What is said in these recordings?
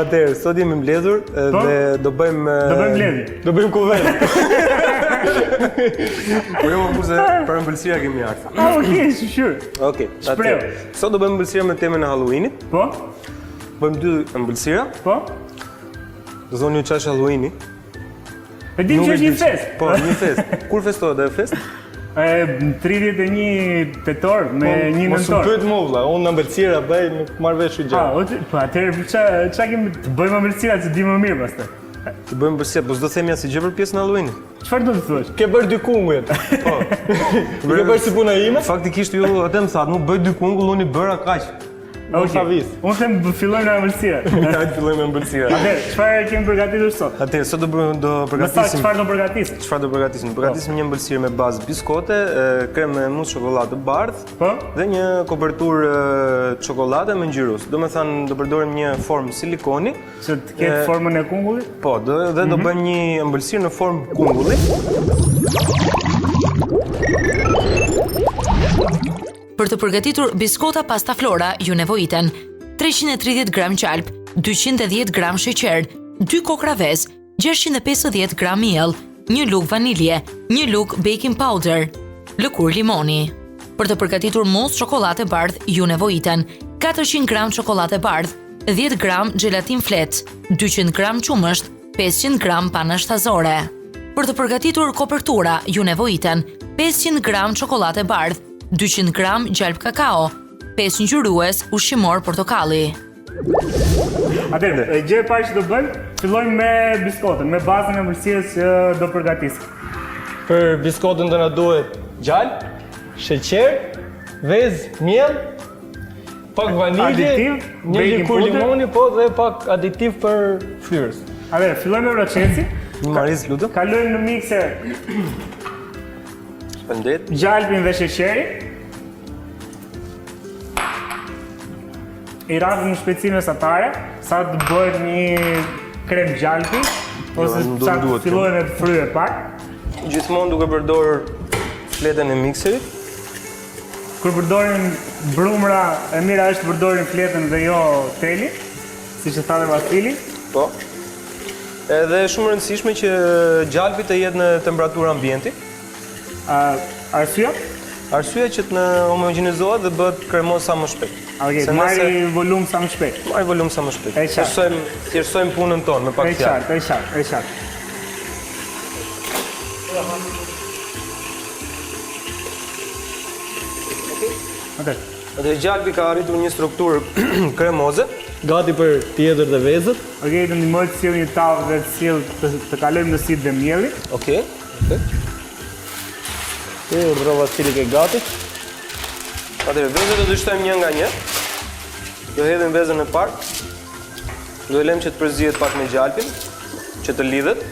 Atëherë, sot jemi mbledhur po? dhe do bëjmë Do bëjmë mbledhje. Do bëjmë kuvend. Po jo, kurse për ëmbëlsira kemi ardhur. Ah, okay, shyqyr. Okej. Atëherë, sot do bëjmë ëmbëlsira me temën e Halloweenit. Po? Bëjmë dy ëmbëlsira. Po? Do thoni ju ç'është Halloweeni? E di që është një festë. Po, një festë. Kur festohet ajo festë? E 31 tetor me po, 1 nëntor. Mos më pyet mua vlla, unë ëmbëlsira bëj, nuk marr vesh gjë. Ah, po atëherë ça ça kemi të bëjmë ëmbëlsira që di më mirë pastaj. Të bëjmë ëmbëlsira, po s'do themi asgjë për pjesën e Halloweenit. Çfarë do të thuash? Ke bërë dy kunguj. Po. Ke bërë si puna ime? Faktikisht ju atë më thatë, nuk bëj dy kungull, unë i bëra kaq. Unë okay. vis. Unë them fillojmë me ëmbëlsira. Hajde fillojmë me ëmbëlsira. Atëherë, çfarë kemi përgatitur sot? Atëherë, sot do bëjmë do përgatisim. Çfarë do përgatisim? Çfarë do përgatisim? Përgatisim një ëmbëlsirë me bazë biskote, krem me mus çokollatë të bardhë. Po. Dhe një koperturë çokollate me ngjyrus. Domethënë do përdorim një formë silikoni që të ketë formën e kungullit? Po, do dhe do mhm. bëjmë një ëmbëlsirë në formë kungulli. Për të përgatitur biskota pasta flora, ju nevojiten 330 gram gjalpë, 210 gram sheqer, 2 kokrra vezë, 650 gram miell, një lugë vanilje, një lugë baking powder, lëkurë limoni. Për të përgatitur mus çokollatë e bardhë, ju nevojiten 400 gram çokollatë e bardhë, 10 gram xhelatin fletë, 200 gram qumësht, 500 gram pana shtazore. Për të përgatitur kopertura, ju nevojiten 500 gram çokollatë e bardhë, 200 gram gjalpë kakao, 5 ngjyrues ushqimor portokalli. Atëherë, gjë e parë që do bëjmë, fillojmë me biskotën, me bazën e ëmbëlsirës që do përgatisim. Për biskotën do na duhet gjalpë, sheqer, vezë, miell, Pak vanilje, një lëkurë limoni, po dhe pak aditiv për fryrës. Atëherë, fillojmë me procesin. Një marizë, lutem. Kalojmë në mikser. Faleminderit. Gjalpin dhe sheqerin. I rrahim në shpejtësi mesatare, sa të bëhet një krem gjalpi, ose jo, sa të fillojë të fryjë pak. Gjithmonë duke përdorur fletën e mikserit. Kur përdorim brumra, e mira është të përdorim fletën dhe jo telin, siç e tha dhe Vasili. Po. Edhe shumë e rëndësishme që gjalpi të jetë në temperaturë ambienti. A, arsyeja? Arsyeja që të homogenizohet dhe bëhet kremoz sa më shpejt. Okej, të marrë volum sa më shpejt. Marrë volum sa më shpejt. Thjeshtësojmë, thjeshtësojmë punën tonë me pak fjalë. E qartë, e qartë, e qartë. Okej. Dhe gjalpi ka arritur një strukturë kremoze. Gati për t'i hedhur dhe vezët. Okej, të ndihmoj të sjell një tavë dhe të sjell të, të kalojmë në sitë dhe miellin. Okej. Okej. E urdhëro Vasili ke gati. Atëherë vezët do t'i shtojmë një nga një. Do hedhim vezën e parë. Do e lëmë që të përzihet pak me gjalpin, që të lidhet.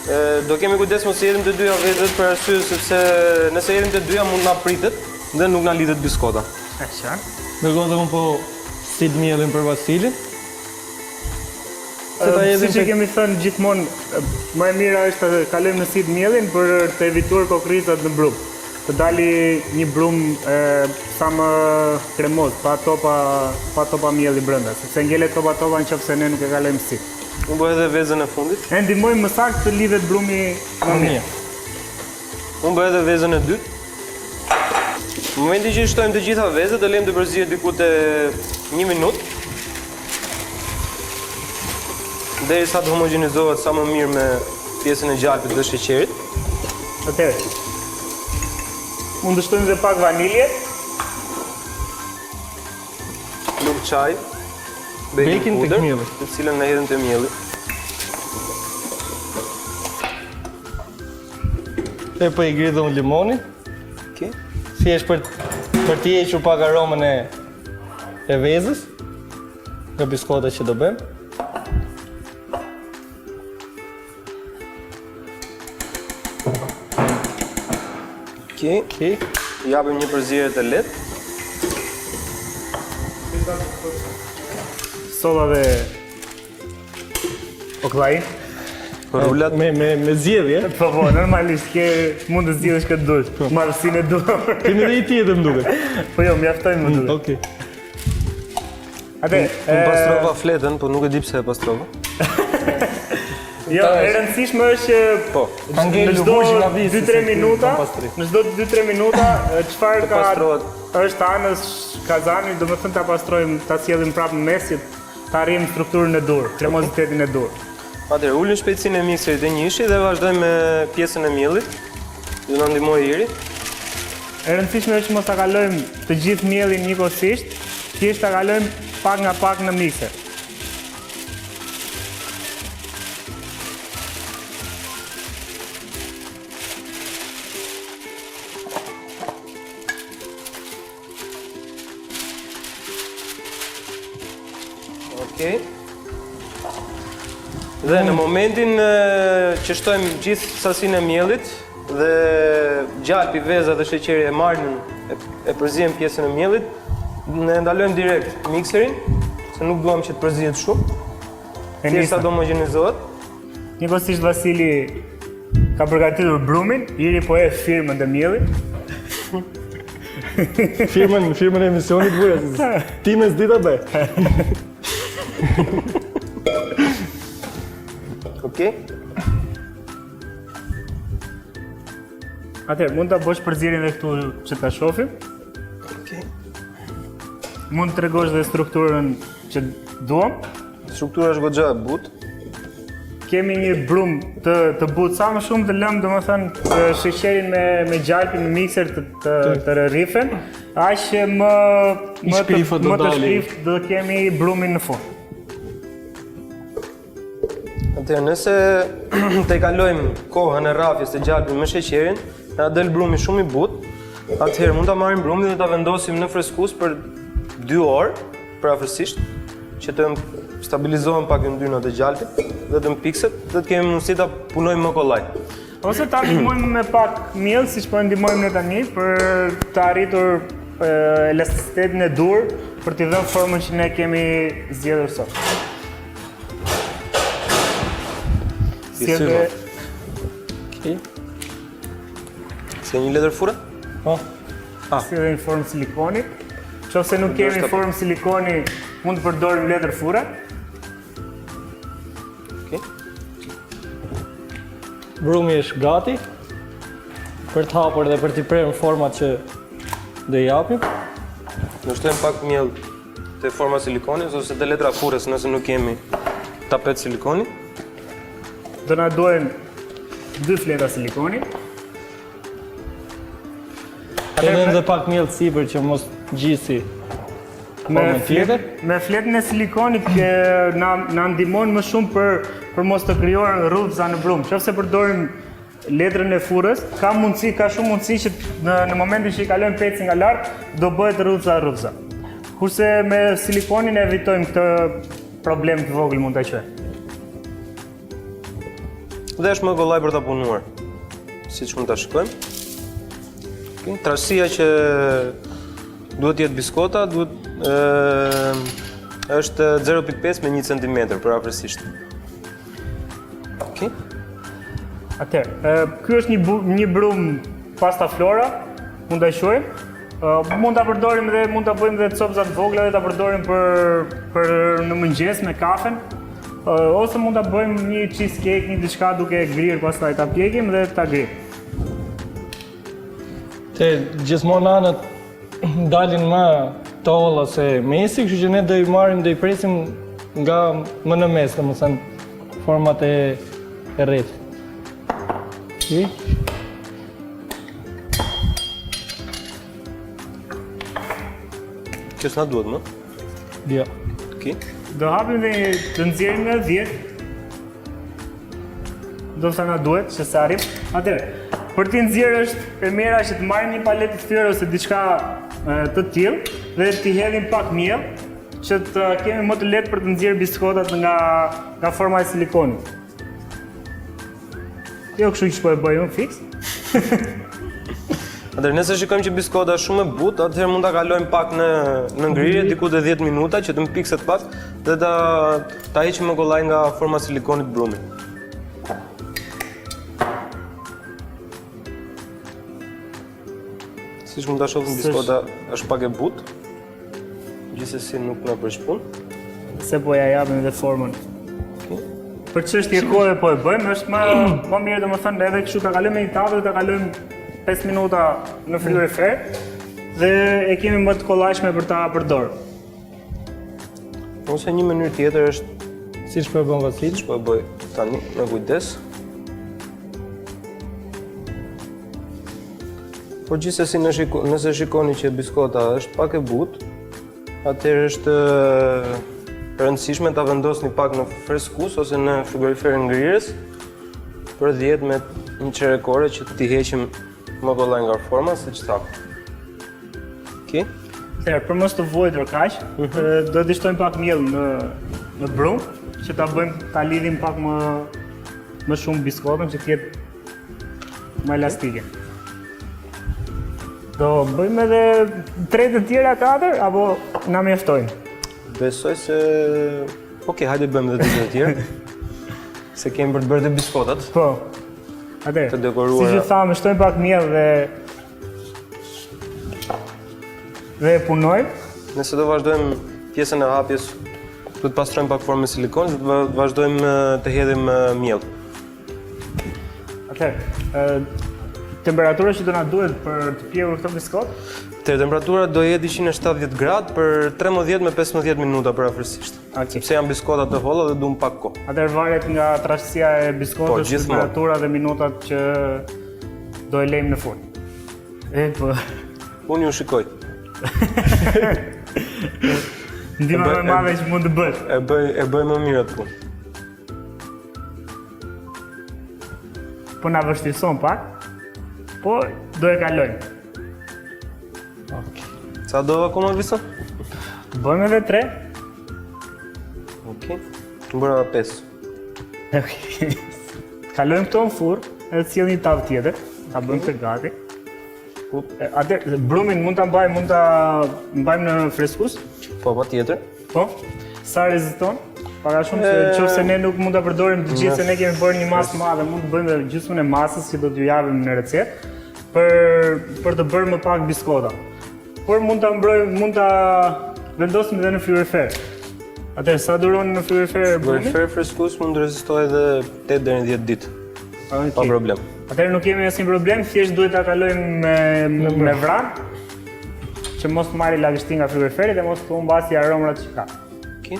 E, do kemi kujdes mos i hedhim të dyja vezët për arsye sepse nëse hedhim të dyja mund na pritet dhe nuk na lidhet biskota. E qartë. Ndërkohë dhe unë po sit miellin për Vasilin. Se ta hedhim Siç e kemi thënë gjithmonë, më e mira është të kalojmë në sitë miellin për të evituar kokrrizat në brumë. Të dali një brumë sa më kremoz, pa topa, pa topa mielli brenda, sepse ngelet topa topa në qoftë se ne nuk e kalojmë në sitë. Unë bëj edhe vezën e fundit. E ndihmojmë më saktë të lidhet brumi më mirë. Unë bëj edhe vezën e dytë. Në momentin që i shtojmë të gjitha vezët, e lëmë të përzihet diku te një minutë. Derisa të homogenizohet sa më mirë me pjesën e gjalpit dhe sheqerit. Atëherë. Mund të shtojmë dhe pak vanilje. Lugë çaj. Baking powder, tek mielli. Të cilën e hedhim te mielli. E po i gri dhe unë limonin. Okej. Thjesht për për t'i hequr pak aromën e e vezës nga biskota që do bëjmë. Okej. Okej. Japim një përzierje të lehtë. Solla dhe okllain. Rulat me me me zgjedhje. Po po, normalisht ke mund të zgjedhësh kë të duash. Po. Madhësinë e duhur. Kemi edhe një tjetër më duket. Po jo, mjaftojnë më duket. Okej. Atë, unë pastrova fletën, po nuk e di pse e pastrova. Jo, e rëndësishme është që po, në çdo 2-3 minuta, në çdo 2-3 minuta çfarë ka është anës kazanit, domethënë ta pastrojmë, ta sjellim prapë në mes që të arrijmë strukturën e duhur, kremozitetin e duhur. Atëherë, ulim shpejtësinë e mikserit te njëshi dhe vazhdojmë me pjesën e miellit. Do na ndihmojë Iri. E rëndësishme është mos ta kalojmë të gjithë miellin njëkohësisht, thjesht ta kalojmë pak nga pak në mikser. Okej. Dhe në momentin që shtojmë gjithë sasinë e miellit dhe gjalpi, veza dhe sheqeri e marrin e, e përziejmë pjesën e miellit, ne ndalojmë direkt mikserin, se nuk duam që të përzihet shumë. Thjesht sa të homogenizohet. Njëkohësisht Vasili ka përgatitur brumin, Iri po e firmën te mielli. Firmën, firmën e emisionit vura. Ti me s'di ta bëj. Okej. Atëherë, mund ta bësh përzierjen edhe këtu që ta shohim. Okej. Mund të tregosh dhe strukturën që duam. Struktura është goxha e butë. Kemi një brumë të të butë sa më shumë të lëmë, domethënë sheqerin me me gjalpin në mikser të të, të rrifen, aq më më të më të shkrifët do të kemi brumin në fund. Atëherë, nëse tejkalojmë kohën e rrafjes të gjalpit me sheqerin, na del brumi shumë i butë, atëherë mund ta marrim brumin dhe ta vendosim në freskues për 2 orë, përafërsisht, që të stabilizohen pak yndyrnat e gjalpit dhe të mpikset dhe të kemi mundësi ta punojmë më kollaj. Ose ta ndihmojmë me pak miell, siç po e ndihmojmë ne tani, për të arritur elasticitetin e duhur për t'i dhënë formën që ne kemi zgjedhur sot. Si edhe... Okej. Se një letër furre? Po. Ah. Si edhe një formë silikoni. Qoftë se nuk kemi formë silikoni, mund të përdorim letër furre. Okej. Brumi është gati për të hapur dhe për t'i prerë në format që do i japim. Do shtojmë pak miell te forma silikoni ose te letra furrës nëse nuk kemi tapet silikoni. Do na duhen dy fleta silikoni. Hedhim dhe pak miell sipër që mos ngjisi me fletën, me fletën e silikonit që na na ndihmon më shumë për për mos të krijuar rrudhëza në brumë. Qoftë se përdorim letrën e furrës, ka mundësi, ka shumë mundësi që në në momentin që i kalojmë pecin nga lart, do bëhet rrudhëza rrudhëza. Kurse me silikonin e evitojmë këtë problem të vogël mund ta quajmë. Dhe është më kollaj për ta punuar. Siç mund ta shikojmë. Okay. Trashësia që duhet të jetë biskota, duhet ë është 0.5 me 1 cm përafërsisht. Okej. Okay. Atëherë, ky është një një brumë pasta flora, mund ta quajmë. Mund ta përdorim dhe mund ta bëjmë dhe copëza të vogla dhe ta përdorim për për në mëngjes me kafen. Ose mund ta bëjmë një cheesecake, një diçka duke e grirë pastaj ta pjekim dhe ta grijmë. Te gjithmonë anët dalin më të holla se mesi, kështu që ne do i marrim, do i presim nga më në mes, domethënë format e e rrethit. Si? Kjo s'na duhet më? Jo. Okej. Do hapim dhe të nxjerrim nga 10. Do sa na duhet, që sa arrim. Atëherë, për t'i nxjerrë është e mira që të marrim një paletë të thyer ose diçka të tillë dhe t'i hedhim pak miell që të kemi më të lehtë për të nxjerrë biskotat nga nga forma e silikonit. Jo kështu që po e bëj unë fiks. Atëherë nëse shikojmë që biskota është shumë e butë, atëherë mund ta kalojmë pak në në ngrirje diku te 10 minuta që të mpikset pak dhe ta ta heqim më kollaj nga forma e silikonit brumin. Siç mund ta shohim biskota është pak e butë. Gjithsesi nuk na prish punë. Se po ja japim dhe formën. Për çështje kohe po e bëjmë, është më më mirë domethënë edhe kështu ta kalojmë në një tavë dhe ta kalojmë 5 minuta në frigorifer dhe e kemi më të kollajshme për ta përdorur. Ose një mënyrë tjetër është siç po e bën Vasil, siç po e bëj tani me kujdes. Por gjithsesi nëse shikoni që biskota është pak e butë, atëherë është e rëndësishme ta vendosni pak në freskues ose në frigoriferin ngrirës për 10 me një çerek ore që t'i heqim më kollaj nga forma, siç thamë. Okej. Atëherë, për mos të vuajtur kaq, mm -hmm. do të shtojmë pak miell në në brumë që ta bëjmë ta lidhim pak më më shumë biskotën që të jetë Më elastike. Do bëjmë edhe tre të tjera katër, apo na mjaftojnë? Besoj se... Ok, hajde bëjmë edhe dy të tjera. Se kemi për të bërë dhe biskotat. Po. Atëherë, të dekoruara. Siç e thamë, shtojmë pak miell dhe dhe e punojmë. Nëse do vazhdojmë pjesën e hapjes, do të pastrojmë pak formën silikon, do të vazhdojmë të hedhim miell. Atëherë, temperatura që do na duhet për të pjekur këtë biskotë? Te temperatura do jetë 170 gradë për 13 me 15 minuta përafërsisht. Okay. Sepse janë biskota të holla dhe duan pak kohë. Atëherë varet nga trashësia e biskotës, po, temperatura dhe minutat që do e lejmë në furrë. E po. Unë ju shikoj. Ndihma më e madhe që mund të bësh. E bëj e bëj më mirë atë punë. Po na vështirëson pak, po do e kalojmë. Ok. Sa do akoma Visa? Bëjmë edhe tre. Ok. Bëra pesë. Ok. Kalojmë këto në furrë, edhe të sjellim një tavë tjetër, ta bëjmë këtë gati. Atë brumin mund ta mbajmë, mund ta mbajmë në freskues? Po, patjetër. Po. Sa reziston? Pak a shumë se qoftë se ne nuk mund ta përdorim të gjithë se ne kemi bërë një masë të madhe, mund të bëjmë edhe gjysmën e masës që do t'ju japim në recetë për për të bërë më pak biskota. Por mund ta mbrojmë, mund ta vendosim edhe në frigorifer. Atëherë sa duron në frigorifer brumi? Frigorifer freskues mund të rezistojë edhe 8 deri në 10 ditë. Okay. Pa problem. Atëherë nuk kemi asnjë problem, thjesht duhet ta kalojmë me me vran që mos të marrë lagështi nga frigoriferi dhe mos të humbasi aromrat që ka. Okej.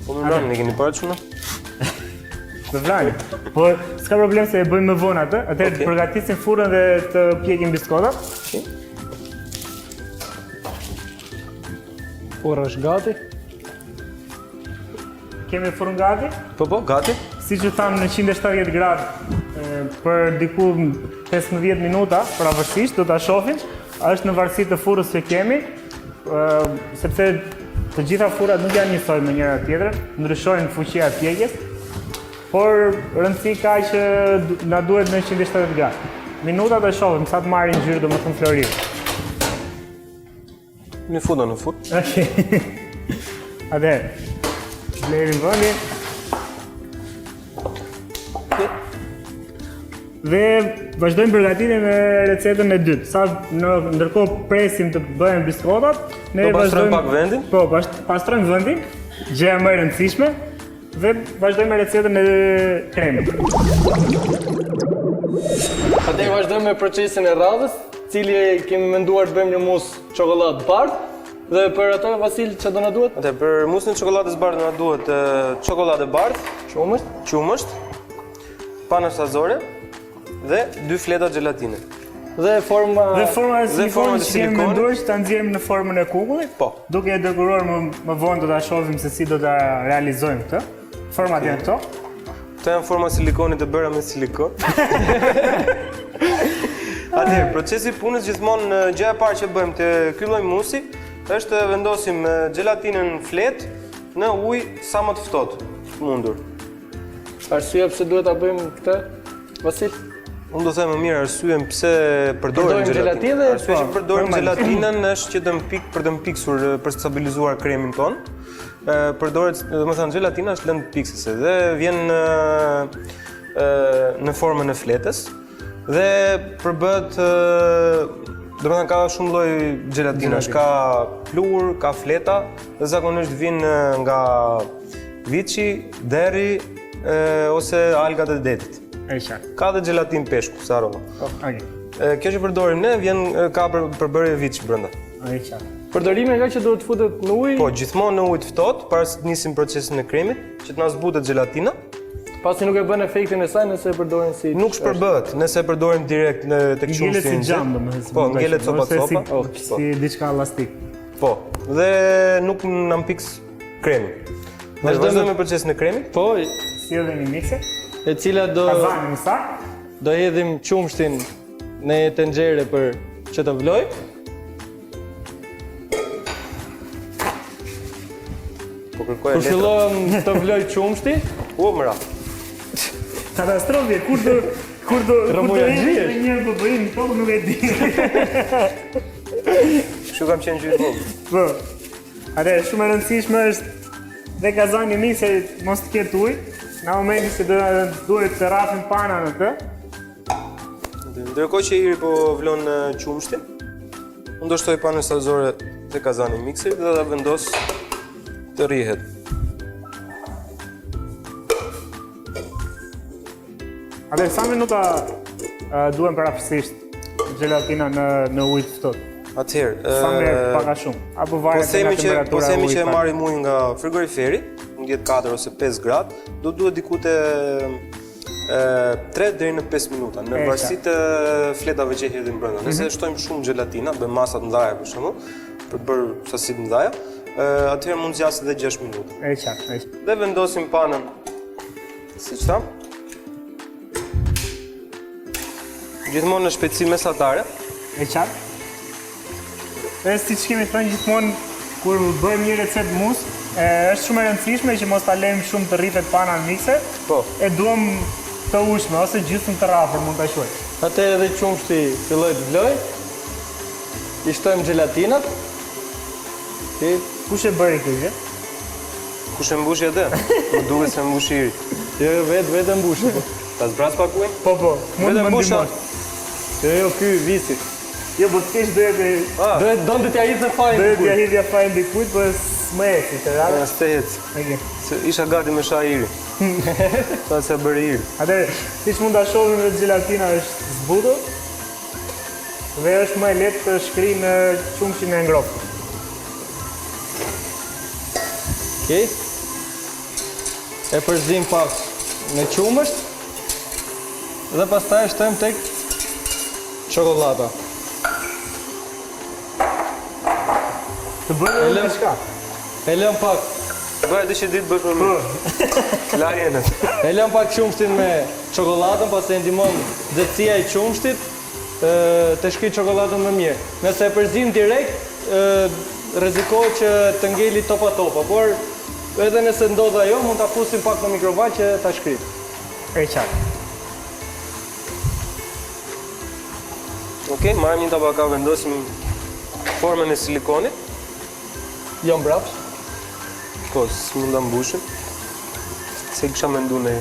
Po me vran, ne kemi parë çuna. Me vran. Po s'ka problem se e bëjmë më vonë atë. Atëherë okay. përgatisim furrën dhe të pjekim biskotat. Okej. Furra është gati. Kemi furrën gati? Po, po, gati. Siç e thamë në 170 gradë për diku 15 minuta, përafërsisht, do ta shohim, është në varësi të furrës që kemi, sepse të gjitha furrat nuk janë njësoj me njëra tjetrën, ndryshojnë fuqia e pjekjes, por rëndësi ka që na duhet në 170 gradë. Minutat e shohim sa të marrin ngjyrë domethënë floriri. Një futa në furrë. Okej. Atëherë, blerë vendin. Dhe vazhdojmë përgatitjen me recetën e dytë. Sa në ndërkohë presim të bëhen biskotat, ne do pastrojmë pak vendin. Po, pastrojmë vendin, gjëja më e rëndësishme. Dhe vazhdojmë me recetën e kremit. Atëherë vazhdojmë me procesin e radhës, cili kemi menduar të bëjmë një mus çokollatë të bardhë. Dhe për atë Vasil çfarë do na duhet? Atë për musin e çokollatës bardhë na duhet çokollatë e bardhë, qumësht, qumësht, pana shtazore dhe dy fleta xhelatine. Dhe forma dhe forma e silikonit që kemi menduar që ta nxjerrim në formën e kukullit. Po. Duke e dekoruar më më vonë do ta shohim se si do ta realizojmë këtë. Format janë këto. Këto janë forma silikoni të bëra me silikon. Atëherë, procesi i punës gjithmonë gjëja e parë që bëjmë te ky lloj musi është të vendosim xhelatinën fletë në ujë sa më të ftohtë të mundur. Arsyeja pse duhet ta bëjmë këtë? Vasil? Unë do them më mirë arsyen pse përdorim xhelatinën. Arsyeja që po, përdorim xhelatinën është që të mpik për të mpiksur për të stabilizuar kremin tonë. Ë përdoret, domethënë xhelatina është lëndë mpiksëse dhe vjen në në formën e fletës dhe përbëhet domethënë ka shumë lloj xhelatinash, ka pluhur, ka fleta dhe zakonisht vijnë nga viçi, derri ose algat e detit. E qartë. Ka dhe xhelatinë peshku, se harrova. Po, okay. Kjo që përdorim ne vjen ka për, përbërje viç brenda. E qartë. Përdorimi ka që duhet të futet në ujë? Po, gjithmonë në ujë të ftohtë, para se të nisim procesin e kremit, që të na zbutet xhelatina. Pasi nuk e bën efektin e saj nëse e përdorim si Nuk shpërbëhet, nëse e përdorim direkt në tek qumështi. Ngelet si xham, domethënë. Po, ngelet copa copa. Si, po. si diçka elastik. Po, dhe nuk na mpiks kremin. Vazhdojmë me procesin e kremit? Po, sjellim një mikser. E cila do Kazanin, sa? Do hedhim qumështin në tenxhere për që të vlojë. Po kërkoj Kur fillon të vlojë qumështi? U më ra. Katastrofë, kur do kur do kur do një një po bëjmë, po nuk e di. Kështu kam qenë gjithë vogël. Po. Atëherë, shumë e rëndësishme është dhe kazani i mikserit mos të ketë ujë, në momentin se do duhet të rrafim pana në të. Ndërkohë që Iri po vlon qumështin, unë do shtoj panën sazore te kazani i mikserit dhe ta vendos të rrihet. Atëherë, sa minuta duhen përafërsisht xhelatina në, në ujë të ftohtë? Atëherë, sa merr pak a shumë? Apo varet po themi që po themi që e marrim ujin nga frigoriferi, mund të jetë 4 ose 5 gradë, do duhet diku te 3 deri në 5 minuta, në varësi të fletave që hedhim brenda. Nëse mm -hmm. shtojmë shumë xhelatina, bëjmë masa të mëdha për shembull, për të bërë sasi të mëdha, atëherë mund të zgjasë edhe 6 minuta. E qartë, e qartë. Dhe vendosim panën Siç thamë. Gjithmonë në shpejtësi mesatare. E qartë. Dhe siç kemi thënë gjithmonë, kur bëjmë një recetë mus, e, është shumë e rëndësishme që mos ta lejmë shumë të rrifet pana në mikser. Po. E duam të ujshme ose gjysmë të rrafur mund ta quajmë. Atëherë edhe qumështi filloi të vlojë. I shtojmë xhelatinat. Si? Kush e bëri këtë gjë? Kush e mbushi atë? Më duket se mbushi Iri. Jo, jo, vetë, vetë e mbushi. Po. Ta zbras pak ujin? Po, po, mund të më ndihmosh. Jo, jo, ky Visi. Jo, po thjesht doja të ah. Doja donte t'ia hidhte fajin dikujt. Doja t'ia hidhja fajin dikujt, po s'më eci të radhë. Ja, s'të eci. Okej. Se isha gati me sha Iri. Sa se bëri Iri. Atëherë, siç mund ta shohim dhe xhelatina është zbutur. Dhe është më e lehtë të shkrijë në qumështin e ngrohtë. Okej. E përzim pak me qumësht dhe pastaj e shtojmë tek çokollata. Të bëjmë edhe diçka. E lëm pak. Bëj atë që di të bësh më mirë. Po. Laj enët. E lëm pak qumështin me çokollatën, pastaj ndihmon nxehtësia e qumështit të shkrijë çokollatën më mirë. Nëse e përzim direkt, rrezikohet që të ngeli topa topa, por edhe nëse ndodh ajo, mund ta fusim pak në mikrovalë që ta shkrijë. E qartë. Ok, marrim një tabaka, vendosim formën e silikonit. Jo mbrapsht. Po, s'mund ta mbushim. Se kisha mendu ne.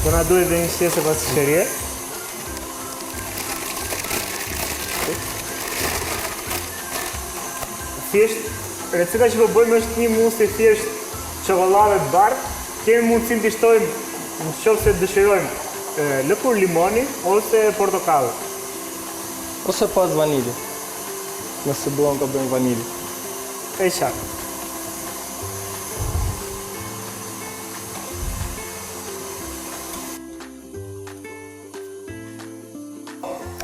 Do na duhet dhe një qese pastisherie. Thjesht, receta që po bëjmë është një mus i thjeshtë çokollatë të bardhë. Kemi mundësinë të shtojmë, në qoftë se dëshirojmë, lëkurë limoni ose portokalli. Ose pas vanilje. Nëse duam të bëjmë vanilje. E qartë.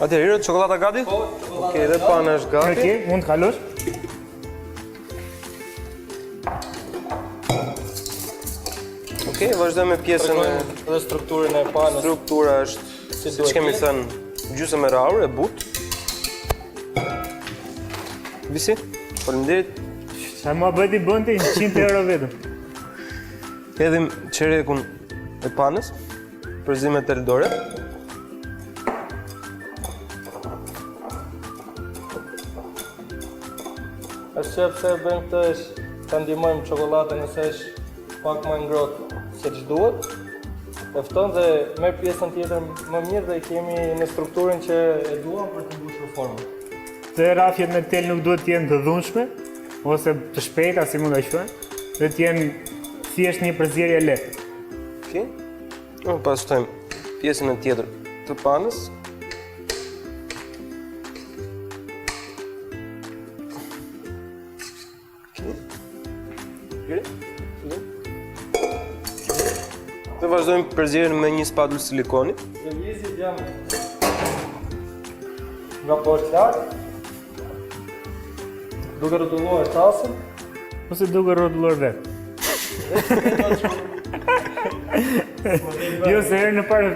Atëherë, Iro, çokollata gati? Po, çokollata Okej, dhe pana është gati. Okej, mund të kalosh. Okej, vazhdojmë me pjesën e dhe strukturën e panës. Struktura është si siç kemi thënë, gjysmë e rrahur, e butë. Visi, faleminderit. Sa muhabeti bën ti 100 euro vetëm. Hedhim çerekun. e panës, përziejmë me tel dore. Arsyeja pse e bëjmë këtë është ta ndihmojmë çokoladën nëse është pak më ngrohtë se ç'duhet. E ftohën dhe merr pjesën tjetër më mirë dhe kemi në strukturën që e duam për të mbushur formën. Të rrahjet me tel nuk duhet të jenë të dhunshme ose të shpejta si mund ta quajmë, duhet të jenë thjesht një përzierje e lehtë. Okej. Më pas shtojmë pjesën e tjetër të panës. Dhe vazhdojmë përzierjen me një spatul silikoni. Lëvizjet janë nga poshtë lart. Duke rrotulluar tasin. Ose duke rrotulluar vetë. Jo, se herën e parë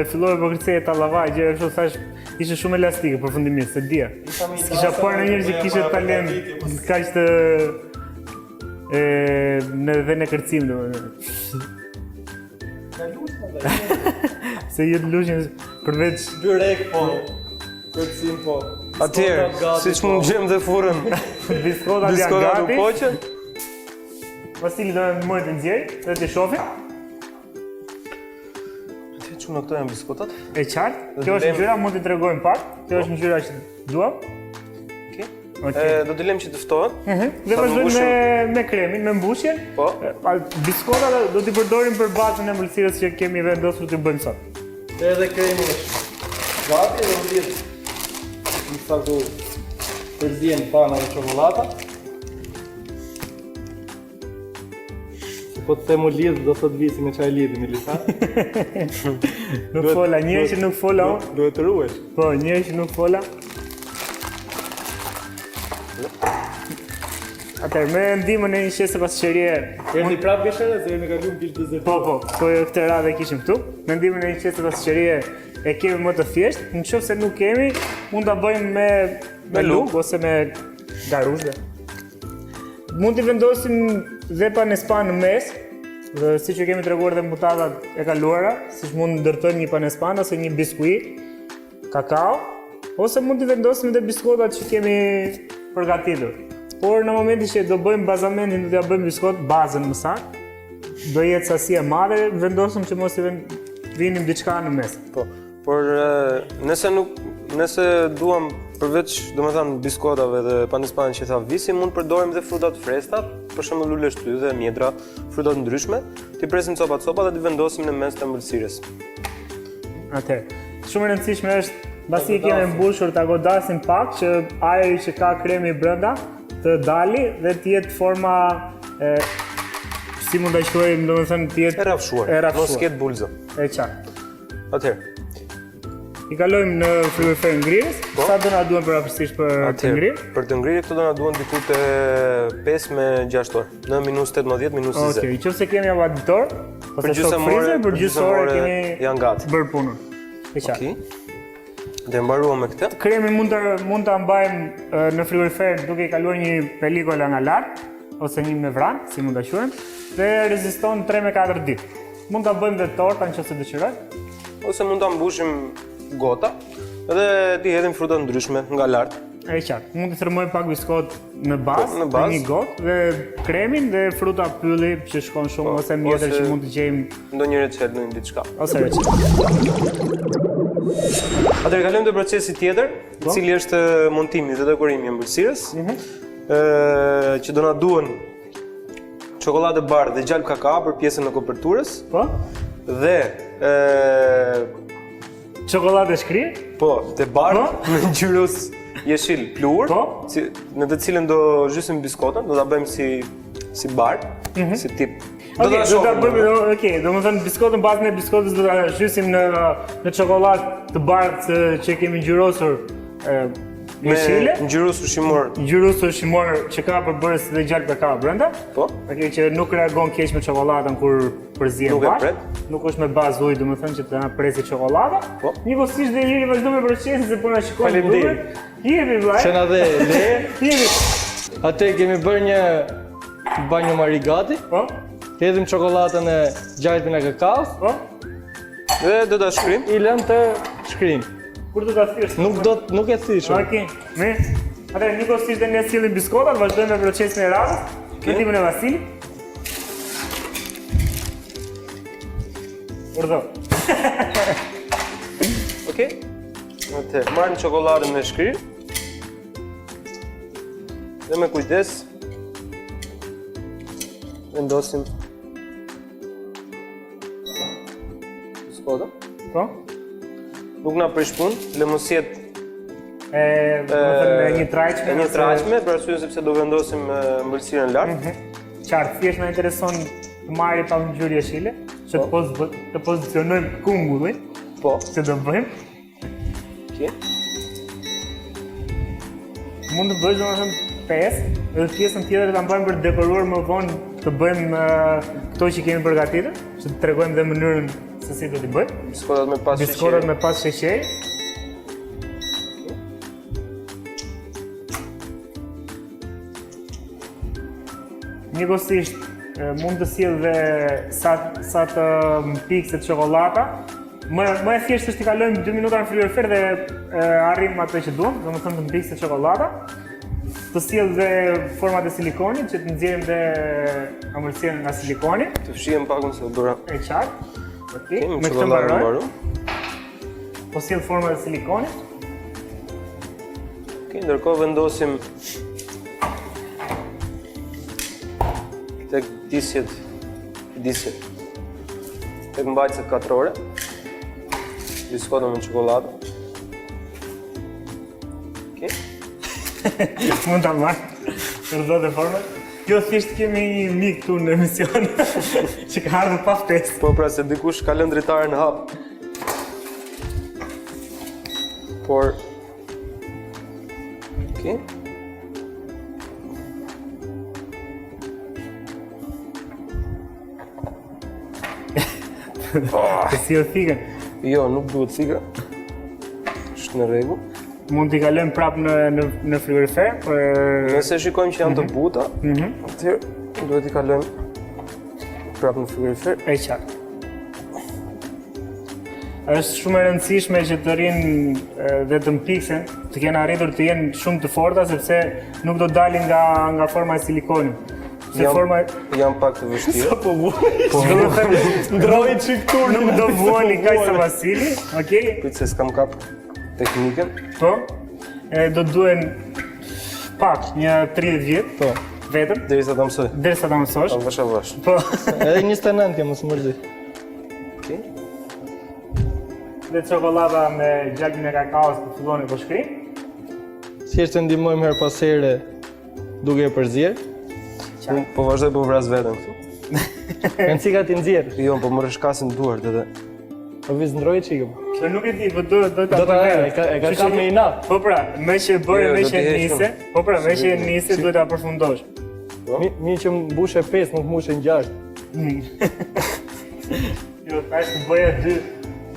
fillove po kërceje tallava, gjëra kështu thashë Ishte shumë elastike përfundimisht, s'e dija. S'kisha parë ndonjëherë që kishe talent kaq të e në dhe në kërcim domethënë. Nga lushnja dhe. Se ju të lushnjës përveç byrek po. Kërcim po. Atëherë, siç mund gjejmë dhe furrën. Biskotat janë gati. Biskotat u poqën. Vasili do të mund të nxjerrë dhe të shohim. Të çuna këto janë biskotat. E qartë. Kjo është ngjyra, mund t'i tregojmë pak. Kjo është po. ngjyra që duam. Okej. Okay. Do t'i lëmë që të ftohen. Mhm. Mm dhe vazhdojmë me me kremin, me mbushjen. Po. Biskotat do t'i përdorim për bazën e ëmbëlsirës që kemi vendosur të bëjmë sot. Edhe kremi është gati dhe u lidh. Në sa ku përzien pana dhe çokollata. Se po të them u lidh, do thot visi me çaj lidhi, me lisa. nuk fola, njëri që nuk fola unë. Duhet të ruhesh. Po, njëri që nuk fola. Atëherë, me ndihmën e një qese pasqerie... Erdi prapë gëshere, se jemi kaluar kishë dezertu. Po, po, po jo këtë radhë e kishim këtu. Me ndihmën e një qese pasqerie e kemi më të thjeshtë. Në qoftë se nuk kemi, mund ta bëjmë me, me lugë ose me garuzhde. Mund t'i vendosim dhe panespan në mes, dhe siç ju kemi treguar dhe në putatat e kaluara, siç mund ndërtojmë një panespan ose një biskui, kakao, ose mund t'i vendosim dhe biskotat që kemi përgatitur. Por në momentin që do bëjmë bazamentin, do t'ja bëjmë biskot, bazën më saktë, do jetë sasi e madhe, vendosëm që mos i vinim diçka në mes. Po. Por nëse nuk nëse duam përveç, domethënë biskotave dhe panespanit që tha Visi, mund të përdorim dhe fruta të freskëta, për shembull luleshtrydhe, mjedra, fruta të ndryshme, t'i presim copa copa dhe t'i vendosim në mes të ëmbëlsirës. Atëherë, shumë e rëndësishme është mbasi e kemi mbushur ta godasim pak që ajri që ka kremi brenda të dali dhe të jetë forma e si mund ta quajmë, domethënë të jetë e rrafshuar, e rrafshuar. Mos ketë bulëza. E qartë. Atëherë. I kalojmë në frigorifer ngrirës. Po. Sa do na duhen përafërsisht për të ngrirë? Për të ngrirë këto do na duhen diku te 5 me 6 orë, në minus 18, minus 20. Okej, okay, nëse kemi avatdor, ose për gjysmë ore, për gjysmë ore kemi janë gati. Bërë punën. E qartë. Okej. Okay. Dhe mbaruam me këtë. Kremin mund të mund ta mbajmë në frigorifer duke i kaluar një pelikola nga lart ose një mevran, si mund ta quajmë, dhe reziston 3 me 4 ditë. Mund ta bëjmë dhe torta në qoftë se dëshirojmë. Ose mund ta mbushim gota dhe t'i hedhim fruta të ndryshme nga lart. E qartë. Mund të thërrmojmë pak biskot në bazë, po, në bazë, në një gotë dhe kremin dhe fruta pylli që shkon shumë po, ose mjedër që mund të gjejmë ndonjë reçel, ndonjë diçka. Ose reçel. Atëherë kalojmë te procesi tjetër, i po. cili është montimi dhe dekorimi i ëmbëlsirës. Mm -hmm. ë që do na duhen Çokollatë e bardhë dhe gjalp kakao për pjesën e koperturës. Po. Dhe ë çokollatë e shkrirë? Po, të bardhë po? me ngjyrus jeshil pluhur, po? si, në të cilën do zhysim biskotën, do ta bëjmë si si bar, mm -hmm. si tip. Do ta do ta bëjmë, okay, domethënë biskotën bazën e biskotës do ta zhysim në në çokollatë të bardhë që kemi ngjyrosur Me jeshile, ngjyrus ushqimor. Ngjyrus ushqimor që ka përbërës dhe gjalp kakao brenda. Po. Okej, që nuk reagon keq me çokollatën kur përzihen Nuk e pret. Nuk është me bazë ujë, domethënë që të na presi çokollata. Po. Njëkohësisht dhe Iliri vazhdon me procesin se po na shikon. Faleminderit. Jepi vllai. Që na dhe le. Jepi. Atë kemi bërë një banjo mari gati. Po. Hedhim çokollatën e gjalpin e kakaos. Po. Dhe do ta shkrijmë. I lëmë të shkrijnë. Kur do ta thysh? Nuk do nuk e thysh. Okej. Mirë. Atëherë njëkohësisht dhe ne sjellim biskotat, vazhdojmë me procesin e radhës. Me ndihmën e Vasilit. Urdhëro. Okej. Atëherë, marrim çokollatën e shkrirë. Dhe me kujdes vendosim biskotën. Po. Nuk na prish punë, le mos jetë e domethënë e njëtrajtshme. E njëtrajtshme, për arsye sepse do vendosim ëmbëlsirën lart. Mm -hmm. Qartë, thjesht na intereson të marrë pak ngjyrë jeshile, që të, po. poz, të pozicionojmë kungullin, po. që do bëjmë. Okej. Mund të bësh domethënë 5, edhe pjesën tjetër ta mbajmë për të dekoruar më vonë të bëjmë këto që kemi përgatitur, që të tregojmë dhe mënyrën se si do t'i bëjmë. Biskotat me pas sheqeri. Biskotat me pas sheqeri. Njëkohësisht mund të sjell dhe sa sa të mpikset çokollata. Më më e thjeshtë është t'i kalojmë 2 minuta në frigorifer dhe e, arrijmë atë që duam, domethënë të mpikset çokollata. Të sjell dhe format e silikonit që të nxjerrim dhe ëmbëlsirën nga silikoni. Të fshihem pak unë se u bëra. E qartë. Okej, me këtë mbaroj. Po sjell format e silikonit. Okej, ndërkohë vendosim tek disqet, disqet. Tek mbajtëset katrore. Biskotën me çokollatë. Okej. Mund ta marr. Për do të formë. Jo, thjesht kemi një mik këtu në emision që ka ardhur pa ftesë. Po pra se dikush ka lënë dritaren hap. Por Okej. Të sjell thikën. Jo, nuk duhet thika. Është në rregull. Mund t'i kalojmë prapë në në në frigorifer për Nëse shikojmë që janë të mhm. buta, mm -hmm. atëherë duhet t'i kalojmë prapë në frigorifer. E qartë. Është shumë e rëndësishme që të rrinë dhe të mpiksen, të kenë arritur të jenë shumë të forta sepse nuk do dalin nga nga forma e silikonit. Se jam, forma janë pak të vështirë. Sa po vuaj? Po ndroi çik tur. Nuk do vuani kaq sa Vasili, okay? Prit se s'kam kap teknikën. Po. E do duhen pak, një 30 vjet. Po. Vetëm derisa ta mësoj. Derisa ta mësosh. Avash avash. Po. Edhe 29 jam, mos u mërzit. Okej. Dhe çokollata me gjalpin e kakaos po fillon e po shkrin. Thjesht e ndihmojmë herë pas here duke e përzier. Unë po vazhdoj po vras veten këtu. Rëndësi ka t'i nxjerr. Jo, po më rrëshqasin duart edhe. Po viz ndroj çikë. Po nuk e di, po do do ta Do ta e ka e ka kap me inat. Po pra, me që bëre Jo, me do që t'i heq nise, po pra, me që nise duhet ta përfundosh. Po. Mi, mirë që mbushe 5, nuk mbushe 6. Jo, thash të bëja dy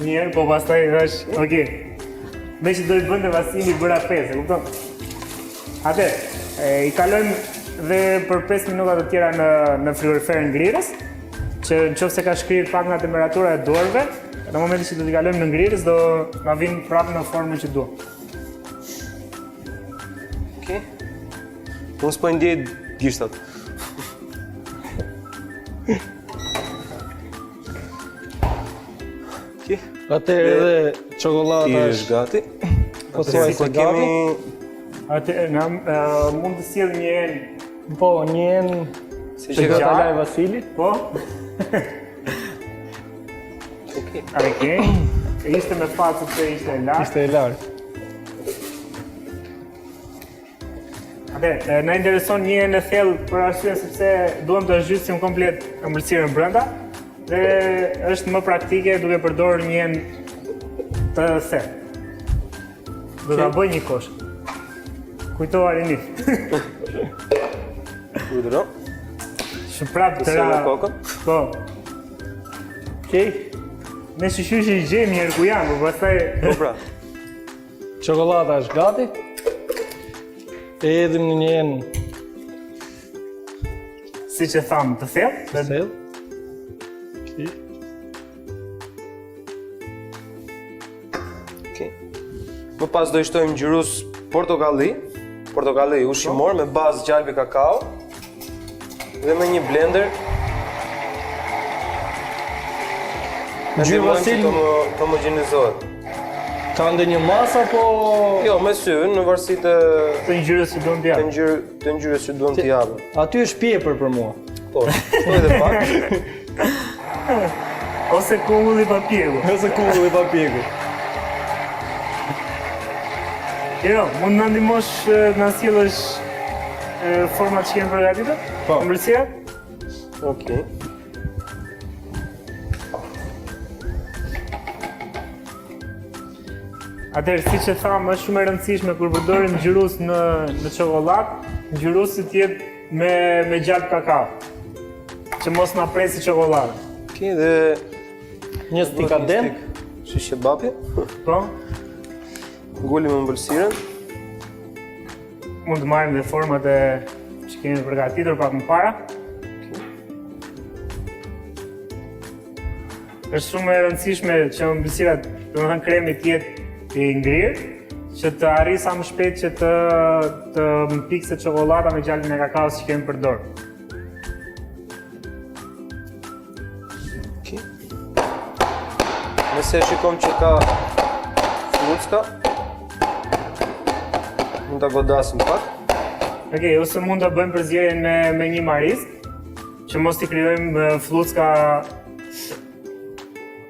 një herë, po pastaj thash, ok. Me që do i bënte Vasili bëra 5, e kupton? Atë, e, i kalojmë dhe për 5 minuta të tjera në në frigoriferin ngrirës, që në qoftë se ka shkrirë pak nga temperatura e duarve, në momentin që do t'i kalojmë në ngrirës do na vinë prapë në formën që duam. Okej. Unë s'po i ndjej gishtat. Okej. Atëherë edhe çokollata është gati. Pothuajse Po gati. kemi Atë na mund të sjell një enë. Po, një enë si që që do ka ta laj Vasili. Po. Okej. Okej. Ishte me fat sepse ishte e lartë. Ishte e lartë. Atë, na intereson një enë e thellë për arsye sepse duam të zhysim komplet ëmbëlsirën brenda dhe është më praktike duke përdorur një enë të thellë. Do ta bëj një kosh. Kujto Arini. Urdhëro. Shumë prapë të ra. kokën. Po. Okej. Ne shyqyr që i gjejmë njëherë ku janë, po pastaj... Po pra. Çokollata është gati. E hedhim në një enë siç e thamë, të thellë. Të thellë. Okej. Më pas do i shtojmë ngjyrus portokalli, portokalli ushqimor me bazë gjalpi kakao dhe me një blender. Ngjyrë Vasil të homogenizohet. Ka ndonjë masë apo Jo, me sy, në varësi të të ngjyrës që duam të të japim. ngjyrë të ngjyrës që duam të japim. Aty është pjepër për mua. Po, shtoj edhe pak. Ose kungulli pa pjekur. Ose kungulli pa pjekur. Jo, mund na ndihmosh na sjellësh format që kemi përgatitur? Po. Ëmbëlsira? Okej. Atëherë, siç e thamë, është shumë e rëndësishme kur përdorim ngjyrus në në çokollatë, ngjyrusi të jetë me me gjalp kakao. Që mos na presi çokolladën. Okej, dhe një stikadem, si qebapi. Po. Ngulim ëmbëlsirën. Mund të marrim dhe format e që kemi përgatitur pak më para. Është shumë e rëndësishme që ëmbëlsira, domethënë kremi të jetë i ngrirë, që të arrijë sa më shpejt që të të mpikset çokollata me gjalpin e kakaos që kemi përdorur. Okej. Nëse e shikojmë që ka fllucka, mund ta godasim pak. Okej, ose mund ta bëjmë përzierjen me me një marizë, që mos t'i krijojmë fllucka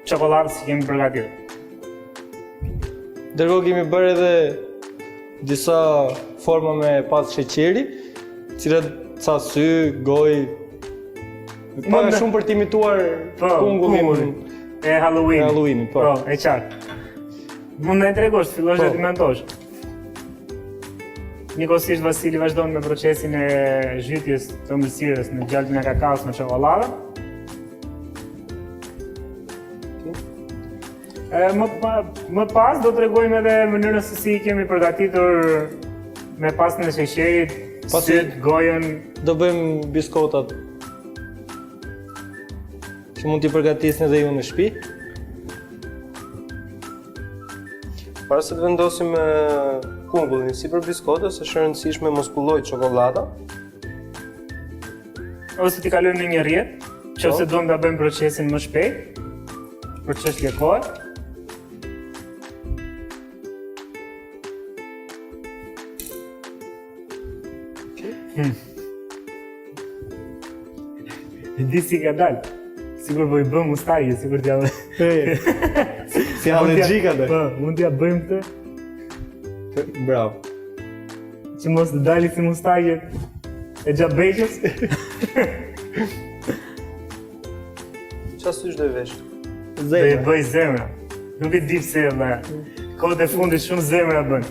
çokollatës që kemi përgatitur. Ndërkohë kemi bërë edhe disa forma me pastë sheqeri, cilat ca sy, gojë, pak a shumë për të imituar po, kungullin e Halloween. E Halloweenit, po. Po, e qartë. Mund na e tregosh, fillosh po. të mendosh. Njëkohësisht Vasili vazhdon me procesin e zhytjes të ëmbëlsirës në gjalpin e kakaos me çokolladë. E, më, pa, më pas do tregojmë edhe mënyrën se si i kemi përgatitur me pastën e sheqerit, sytë, gojën. Do bëjmë biskotat që mund t'i përgatisni edhe ju në shtëpi. Para se të vendosim kungullin sipër biskotës, është e rëndësishme mos kullojë çokollata. Ose t'i kalojmë në një rrjetë, që ose po. duam ta bëjmë procesin më shpejt, për çështje kohe. Hmm. E di si ka dalë. Sikur po i bën mustaqe, sikur t'ja bë. Si allergjika dhe. Po, mund t'ja bëjmë këtë. Bravo. Që mos të dali si mustaqe e xhabeqës. Ça sysh do i vesh? Do i bëj zemra. Nuk e di pse vëlla. Kohët e fundit shumë zemra bën.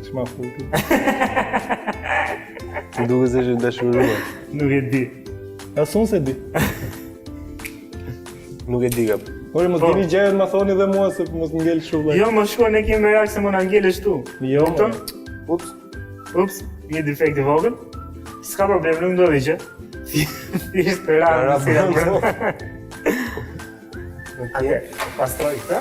Ç'ma futi. Më duket se është dashuruar. Nuk e di. As unë s'e di. Nuk e di kap. Ore, mos po. dini gjëra ma thoni dhe mua se mos ngel kështu. Jo, më shkruan ne kemi merak se më na ngel ashtu. Jo. Kupton? Ups. Ups, një defekt i vogël. S'ka problem, nuk ndodhi gjë. Thjesht ra Ra si ra brenda. brenda. Okej. Pastroj këtë.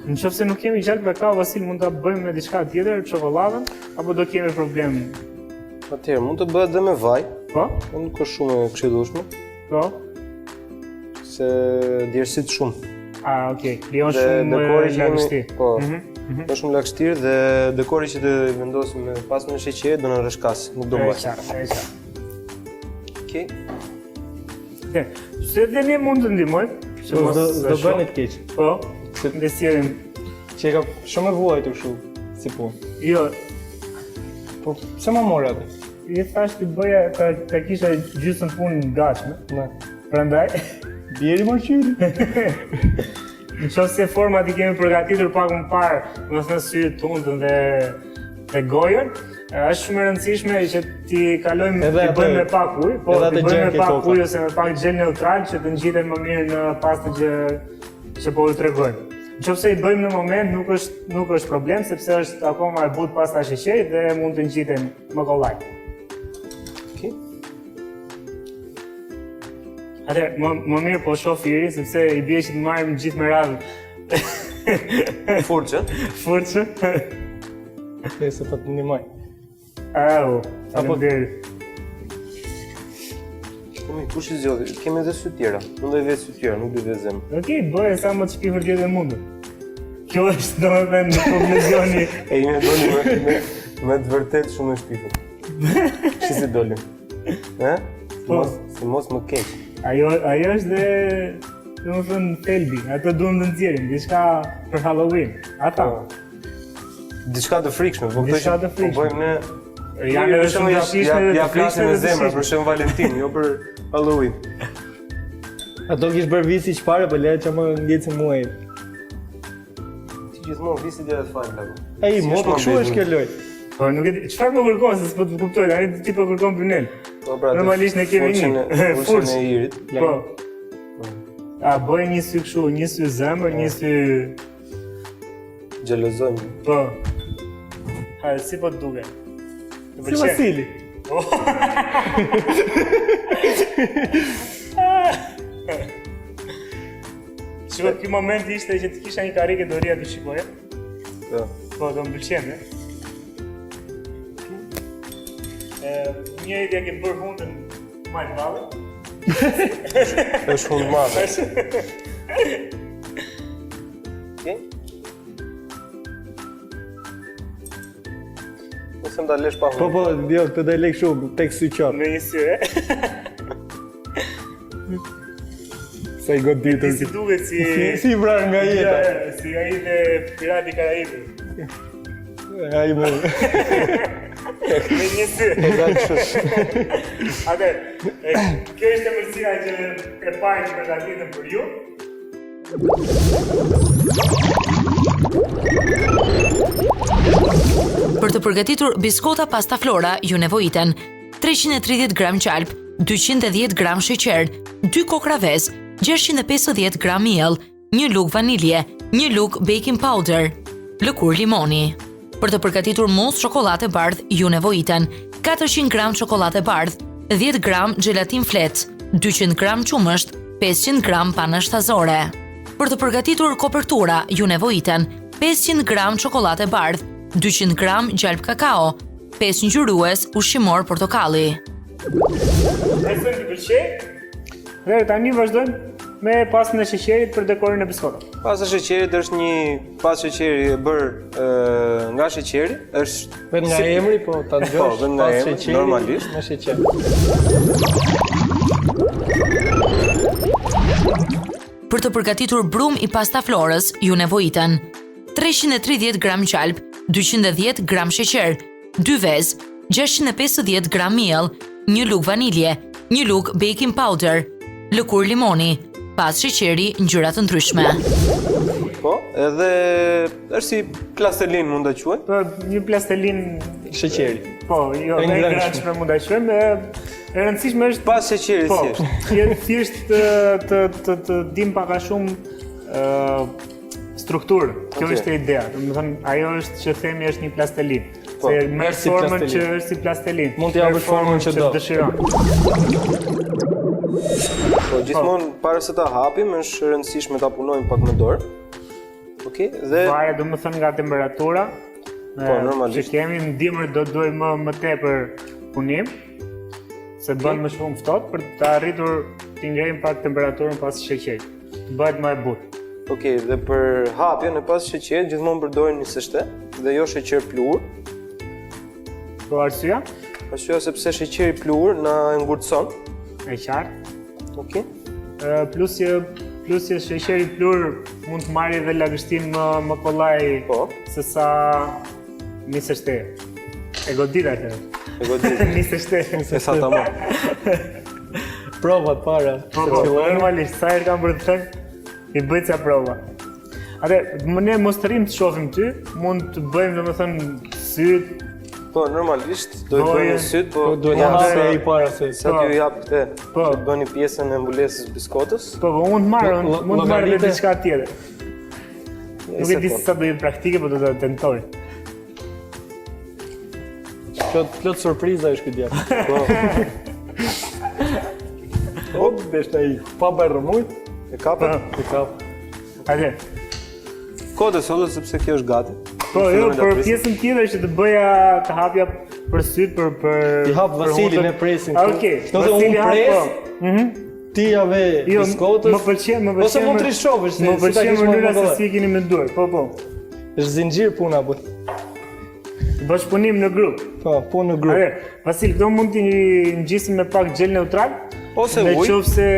Në qoftë se nuk kemi gjalp kakao, Vasil mund ta bëjmë me diçka tjetër, çokolladën, apo do kemi problem? Atëherë, mund të bëhet dhe me vaj, Po? po nuk është shumë e këshillueshme, Po? se djersit shumë. A, okej, krijon Dhe shumë dekori që kemi, lagështi. po, Mhm, mhm. ka shumë lagështirë dhe dekori që të vendosim me pastën e sheqerit do na rrëshkas, nuk do E mbaj. qartë, e qartë. Okej. Okej. Se dhe ne mund të ndihmojmë, që Po, mos s'do s'do shumë. bëni të keq. Po, ne sjellim. Që e ka shumë e vuajtur kështu si punë. Jo, Po pse ma more atë? i thash të bëja ta, ta kisha gjysmën punë gatshme. Ne. Prandaj, Bjeri më qyri. në qoftë se format i kemi përgatitur pak më parë, domethënë sytë, hundën dhe dhe gojën, është shumë e rëndësishme që t'i kalojmë Edhe t'i atë- bëjmë me pak ujë, po edhe t'i atë bëjmë gjën me ke pak koka. ujë ose me pak xhel neutral që të ngjiten më mirë në pastën që që po ju tregojmë. Në qoftë se i bëjmë në moment, nuk është, nuk është problem, sepse është akoma e butë pasta e sheqerit dhe mund të ngjiten më kollaj. Okej. Atëherë, më, më mirë po shoh Irin, sepse i bie që të marrim gjithë me radhë Furçën. furçën. Nëse po të ndihmoj. Au, faleminderit. Po mi, kush i zgjodhi? Kemi edhe sy tjera. Mund të vetë sy tjera, nuk do të zëm. Okej, bëje sa më të shpifur të jetë e mundur. Kjo është domethënë në konkluzioni. E ime doli me, me, me të vërtet shumë e shpifur. Shi si doli? E? Si Po. mos, si mos më keq. Ajo, ajo është dhe, domethënë, thelbi. Ato duam të nxjerrim, diçka për Halloween. Ata. Po. Diçka të frikshme, po këto Diçka që të po frikshme. bëjmë ne Janë edhe shumë të shijshme ja, dhe ja të flasim frikshme me dhe të zemër shijshme. për Shën Valentin, jo për Halloween. Ato kish bërë visi çfarë, po lëre që më ngeci muaj. Ti gjithmonë visi deri të fal plako. Ai, Si mo, është po kështu më është kjo lojë. Po nuk e di, çfarë po kërkon se s'po të kuptoj, tani ti po kërkon Brunel. Po pra, Normalisht ne kemi furçën një. e- Furçën Furçë. e Irit. Po. A bëj një sy kështu, një sy zemër, një sy Xhelozojmë. po. Ha, si po të duket? Të Si pëlqen? Vasili. Shiko, ky moment ishte që të kisha një karrige do rria të shikoja. Po. Po, do më pëlqente. Ë, njëri ia ke bërë hundën majë ballit. Është hundë madhe. Okej. Po them ta lesh pa Po po, jo, këtë do e lë kështu tek sy qorr. Me një sy, e? Sa i goditur. Si duket si... Si, si i vrarë nga jeta. Ja, si ai dhe Pirati i Karaibeve. Ai më. Me një sy. E ka kështu. Atëherë, e, kjo ishte ëmbëlsira që e parë që përgatitëm për ju. Për të përgatitur biskota pasta flora, ju nevojiten 330 gram qelb, 210 gram sheqer, 2 kokra vezë, 650 gram miell, një lugë vanilje, një lugë baking powder, lëkurë limoni. Për të përgatitur mus çokollatë e bardhë, ju nevojiten 400 gram çokollatë e bardhë, 10 gram xhelatin fletë, 200 gram qumësht, 500 gram pana shtazore. Për të përgatitur kopertura, ju nevojiten 500 gram çokollatë e bardhë, 200 gram gjalp kakao, 5 ngjyrues ushqimor portokalli. Shpresojmë t'ju pëlqejë. Dhe tani vazhdojmë me pastën e sheqerit për dekorin e biskotave. Pasta e sheqerit është një pastë sheqeri e bërë ë, nga sheqeri, është Vetëm nga si- emri, po ta dëgjosh. Po, vetëm nga pas emri, sheqeri, normalisht. Me sheqer. Për të përgatitur brum i pasta florës, ju nevojiten 330 gram qelb, 210 gram sheqer, 2 vezë, 650 gram miell, një lugë vanilje, një lugë baking powder, lëkurë limoni, pastë sheqeri ngjyra të ndryshme. Po, edhe është si plastelin mund ta quajmë. Po, një plastelin Sheqeri. Po, jo, E e ngrënshme. ngrënshme mund ta quajmë, e e rëndësishme është Pastë sheqeri Po, thjesht. thjesht thjesht të të të, të dim pak a shumë ë strukturë. Kjo Okej. është ideja. Domethënë ajo është që themi është një plastelin. Po, Se merr është si formën plastelin. që është si plastelin. Mund t'i Merr japësh formën që do. dëshiron. Po, gjithmonë para se ta hapim është e rëndësishme ta punojmë pak me dorë. Okej, dhe Varet domethënë nga temperatura. Po, normalisht. Që kemi në dimër do duaj më më tepër punim se bën më shumë ftohtë për të arritur të ngrejmë pak temperaturën pas sheqerit. Të bëhet më e butë. Okej, dhe për hapjen e pastë sheqerit gjithmonë përdorim niseshte dhe jo sheqer pluhur. Po arsyeja? Arsyeja sepse sheqeri pluhur na e ngurtëson. E qartë. Okej. Ë, Plus që plus që sheqeri pluhur mund të marrë edhe lagështinë më më kollaj Po. se sa niseshte. E godita atë. E godit. Niseshte. E sa tamam. Provat para. Po, se po, fillojmë. normalisht, sa herë kam për të thënë, i bëj ca prova. Atë, më ne mos të rrim të shohim ty, mund të bëjmë domethënë syt, Po, normalisht do i Gojën. bëni syt, po Po duhet ta ja, hapë sa- ai para se. Sa t'ju jap këtë, Po. që të bëni pjesën e mbulesës biskotës. po po mund të marr, Lo- mund të marr edhe llogarite? diçka tjetër. Nuk e di se sa do jetë praktike, por do ta tentoj. Plot plot surpriza është ky djalë. Po. Op, desh ai pa bërë rrëmujë. E kapë? E kap. Hajde. Kohë të sollë sepse kjo është gati. Po, jo, për pjesën tjetër që të bëja të hapja për sytë për për Ti hap Vasili ne presim. Ah, Okej. Do të unë pres. Po. Mhm. Ti ja ve jo, biskotës. Më pëlqen, më pëlqen. Ose mund të rishofësh se. Më pëlqen mënyra se si e keni menduar. Po, po. Është zinxhir puna po. Bashkëpunim në grup. Po, punë në grup. Atëherë, Vasil, këto mund t'i ngjisim me pak xhel neutral ose ujë. Në qoftë se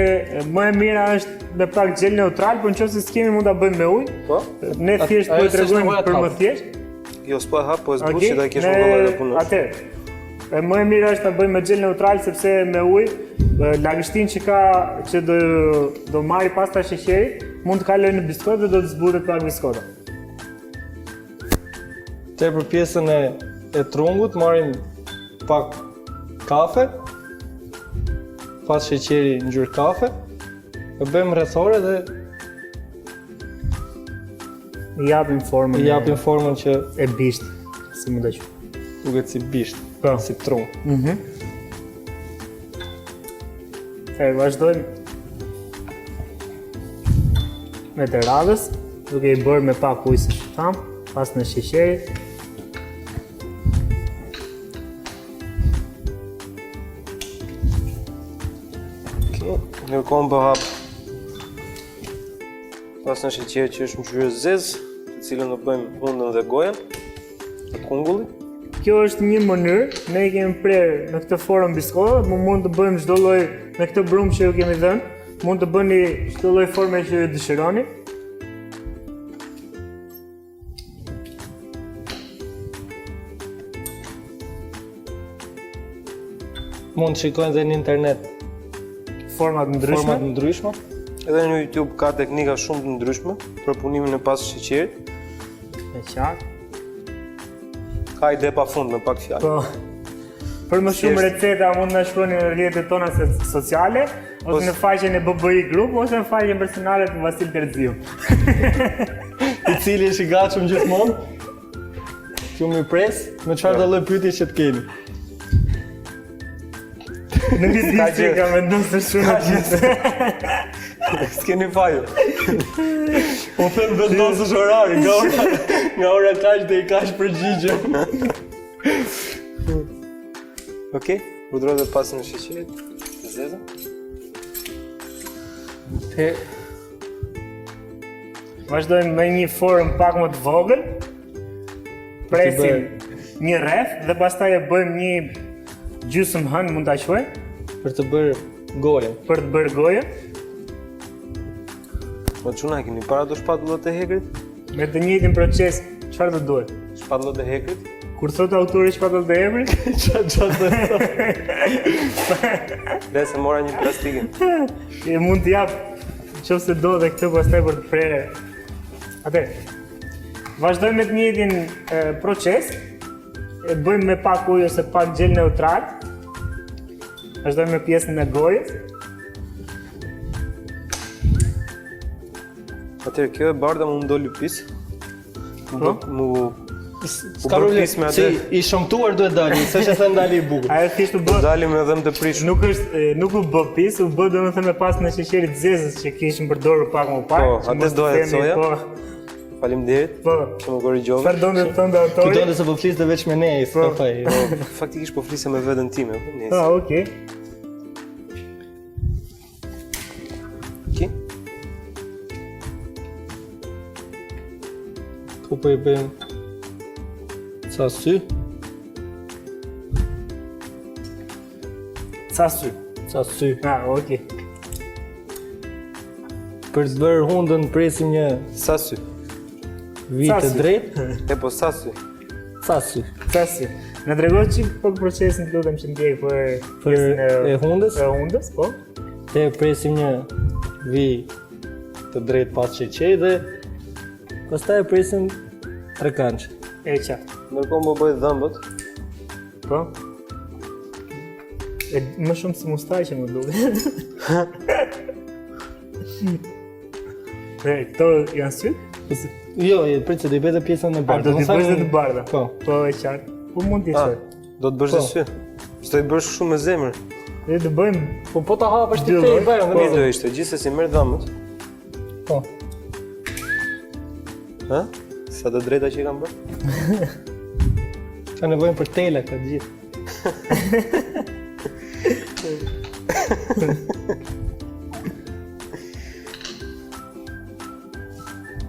më e mira është me pak xhel neutral, por në qoftë se s'kemi mund ta bëjmë me ujë. Po. Ne thjesht po e tregojmë për më thjesht. Jo, s'po e hap, po e zbus që ta kesh më kollaj të punosh. Atëherë, e më e mira është ta bëjmë me xhel neutral sepse me ujë lagështinë që ka që do do marri pasta e sheqerit, mund të kalojë në biskotë dhe do të zbutet pak biskota. Te për pjesën e e trungut marrim pak kafe, pastë sheqeri ngjyrë kafe, e bëjmë rrethore dhe I japim formën. I japim formën që e bisht, si mund ta quaj. Duket si bisht, po. si trung. Mhm. Mm e vazhdojmë me të radhës, duke i bërë me pak ujë siç thamë, pastën e sheqerit. Okay. Ndërkohë po hap Pastën e sheqerit që është ngjyrë e zezë, të cilën do bëjmë hundën dhe gojën, e kungullit. Kjo është një mënyrë, ne i kemi prerë në këtë formë biskotat, mu mund të bëjmë çdo lloj me këtë brumë që ju kemi dhënë, mund të bëni çdo lloj forme që ju dëshironi. Mund të shikojnë dhe në internet forma të ndryshme. Forma të ndryshme. Edhe në YouTube ka teknika shumë të ndryshme për punimin e pastës së sheqerit. E qartë. Ka ide pa fund me pak fjalë. Po. Për më shumë receta mund të na shkruani në rrjetet tona sociale ose në faqen e BBI Group ose në faqen personale të Vasil Terziu. I cili është i gatshëm gjithmonë. T'ju mirëpresë me çfarëdo lloj pyetje që të keni. Nuk e di se ka vendosur shumë gjithë. S'keni faj. Po them vendosësh orari, nga ora, nga ora kaq deri kaq përgjigjem. Okej, urdhëro dhe pastën e sheqerit, të zezë. Te Vazhdojmë me një formë pak më të vogël. Presim një rreth dhe pastaj e bëjmë një gjysmë hënë mund ta quajmë për të bërë gojën. Për të bërë gojën. Po çuna e keni parë ato shpatullat e hekrit? Me të njëjtin proces, çfarë do duhet? Shpatullat e hekrit? Kur thotë autori shpatullat e hekrit? Çfarë çfarë do të thotë? Dhe se mora një plastikë. E mund të jap qoftë se do dhe këtë pastaj për të prerë. Atë. Vazhdojmë me të njëjtin proces. E bëjmë me pak ujë ose pak xhel neutral. Vazhdojmë me pjesën e gojës. Atëherë kjo e bardha më doli pis. Më po? Mu S'ka problem, si i shëmtuar duhet dali, s'është se dali i bukur. Ajo thjesht u bë. Dali me dhëmbë të prishur. Nuk është, nuk u bë pis, u bë domethënë me pastën e sheqerit të zezës që kishim përdorur pak më parë. Po, atë doja të thoja. Po. Faleminderit. Po. Që më korrigjove. Çfarë donte të thotë autori? Ti donte se po fliste veç me ne, s'ka po, faj. Po, faktikisht po flisja me veten time, po nice. Ah, okay. Ki? Ku po i bëjmë ca sy? Ca sy. Ca sy. Ah, okay. Për të bërë hundën presim një sa sy. Vijë të drejtë. E po sa sy. Ca sy. Ca sy. Na trego çik për procesin të lutem që ndjek për për e, e hundës. E hundës, po. Te presim një vijë të drejtë pastë sheqeri dhe pastaj e presim trekëndësh. E qartë. Ndërkohë më bëj dhëmbët. Po. E më shumë si mustaqe më duket. E, këto janë sytë? Po jo, jo, prit se do i bëj pjesën e bardhë. Do t'i bësh të bardha. Po. Po, e qartë. Po mund t'i ah, shoh. Do të bësh po. sy. S'do i bësh shumë me zemër. Ne do bëjmë. Po po ta hapësh ti te i bëjmë. Po do ishte, gjithsesi merr dhëmbët. Po. Ha? Sa të drejta që i kam bërë? Ka nevojë për tela këta të gjithë.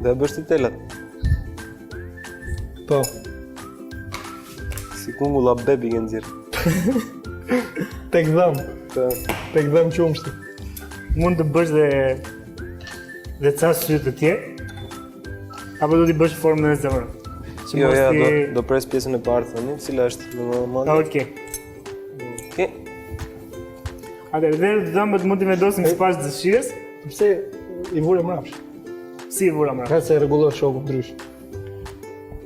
Do e bësh ti telat. Po. Si kungulla bebi ke nxjerrë. Tek dhëm. Po. Tek dhëm qumështi. Mund të bësh dhe dhe ca sy të tjerë. Apo do t'i bësh formën e zemrës? Që jo, jo, do, do pres pjesën e parë tani, cila është më normale. Okej. Okej. Atëherë dhe dhëmbët mund t'i vendosim sipas dëshirës. Pse i vure mbrapsht? Si i vura mbrapsht? Ka se rregullon shoku ndryshe.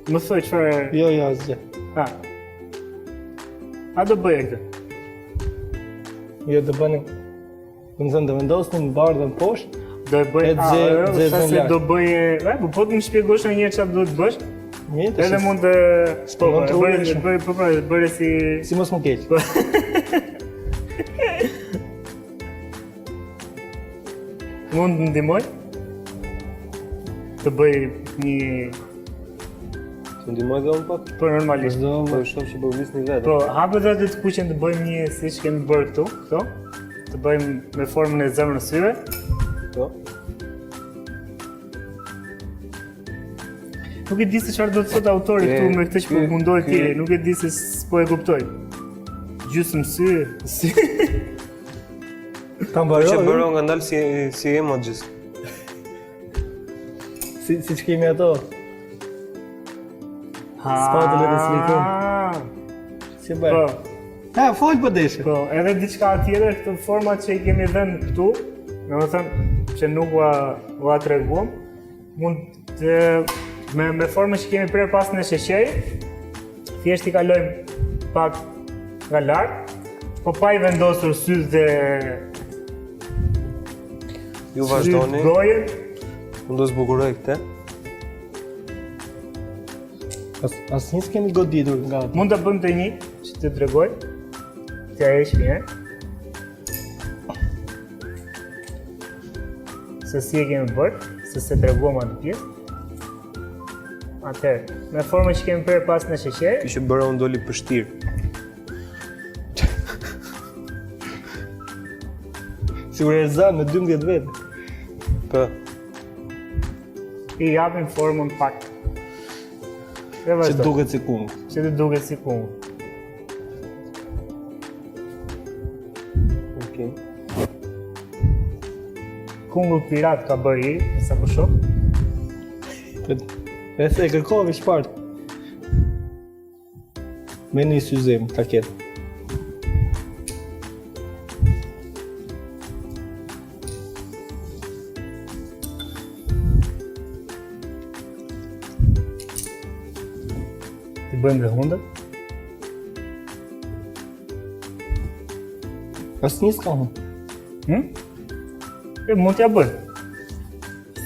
Më thuaj çfarë? Jo, jo, asgjë. Ha. A do bëje këtë? Jo, do bënim. Domethënë do vendosnim bardhën poshtë. Do e bëj a, e, se do bëje, e, po po të më shpjegosh një herë çfarë duhet të bësh? Mirë, edhe mund të po, po, bëre, bëre, po, po, bëre si si mos më keq. Po. Mund të ndihmoj? Të bëj një Të ndihmoj dhe unë pak? Po normalisht. Do po shoh që po vrisni vetë. Po hapet atë të kuqen të bëjmë një siç kemi bërë këtu, këto. Të bëjmë me formën e zemrës syve. Po. Nuk e di se çfarë do të thotë autori këtu me këtë që po mundohet ti, nuk e di se s'po e kuptoj. Gjysmë sy, sy. Ta mbaroj. Që bëro ngadalë si si emojis. Si si kemi ato. Ha. Spatulat e silikon. Si bëj? Po. Ha, fol po deshe. Po, edhe diçka tjetër, këto format që i kemi dhënë këtu, domethënë që nuk ua ua treguam, mund të me me formën që kemi prerë pastën e sheqerit, thjesht i kalojmë pak nga lart, po pa i vendosur sytë dhe Ju vazhdoni. Gojën. Unë do zbukuroj këtë. As, asnjë s'kemi goditur nga ato. Mund të bëjmë të një, që të tregoj. T'ja heq mirë. Se si e kemi bërë, se s'e treguam atë pjesë. Atëherë, me formën që kemi prerë pastën e sheqerit. Ky që bëra unë doli pështirë. Sigur e zanë me 12 vetë. Po. I japim formën pak. Dhe Që duket si kungull. Që të duket si kungull. Okej. Kungull pirat ka bërë i, sa po shoh. E se e kërkove çfarë? Me një syzim, ta ketë. T'i bëjmë dhe hundët. Asnjë s'ka hundë. Hm? E mund t'ja bëj.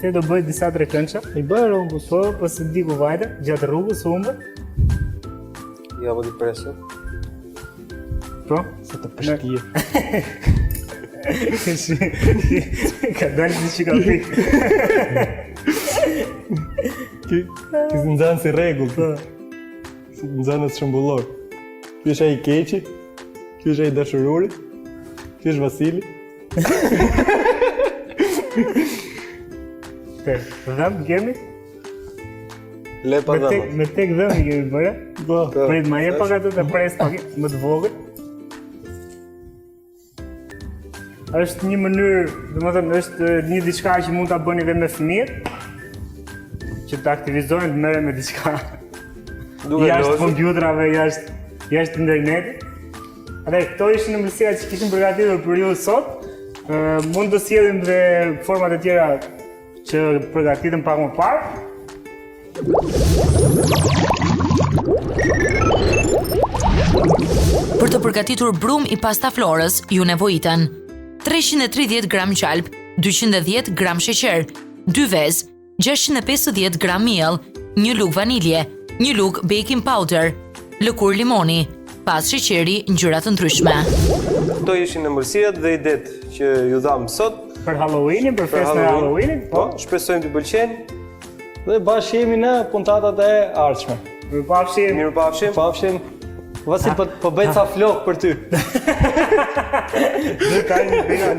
Se do bëj disa trekëndësha. I bëj rrugës. Po, po s'e di ku vajte, gjatë rrugës humbë. Ja, po t'i presim. Po, sa të pështirë. Ka dalë si që ka pikë. Ky, ky si nxënës i rregullt. Po. Si nxënës shembullor. Ky është ai i keqi, ky është ai i dashururi, ky është Vasili. Te, dhëmbë kemi? Le pa dhëmbë. Me tek dhëmbë kemi bërë. Po. Prit ma jep pak atë të pres pak më të vogël. Është një mënyrë, domethënë është një diçka që mund ta bëni dhe me fëmijët, që të aktivizohen të merren me diçka. Duke jashtë kompjuterave, jashtë jashtë internetit. Dhe këto ishin ëmbëlsirat që kishim përgatitur për ju sot. Ë mund të sjellim dhe format e tjera që përgatitëm pak më parë. Për të përgatitur brumë i pasta florës, ju nevojiten 330 gram gjalpë, 210 gram sheqer, 2 vezë, 650 gram miell, një lugë vanilje, një lugë baking powder, lëkurë limoni, pastë sheqeri, ngjyra të ndryshme. Këto ishin ëmbëlsirat dhe idetë që ju dhamë sot. Për Halloweenin, për festën e Halloweenit, po. po. Shpresojmë t'ju pëlqejnë. Dhe bashkë jemi në puntatat e ardhshme. Mirupafshim. Mirupafshim. Pafshim. Vasil, po, po bëj ca flokë për ty. Dhe ka një bina.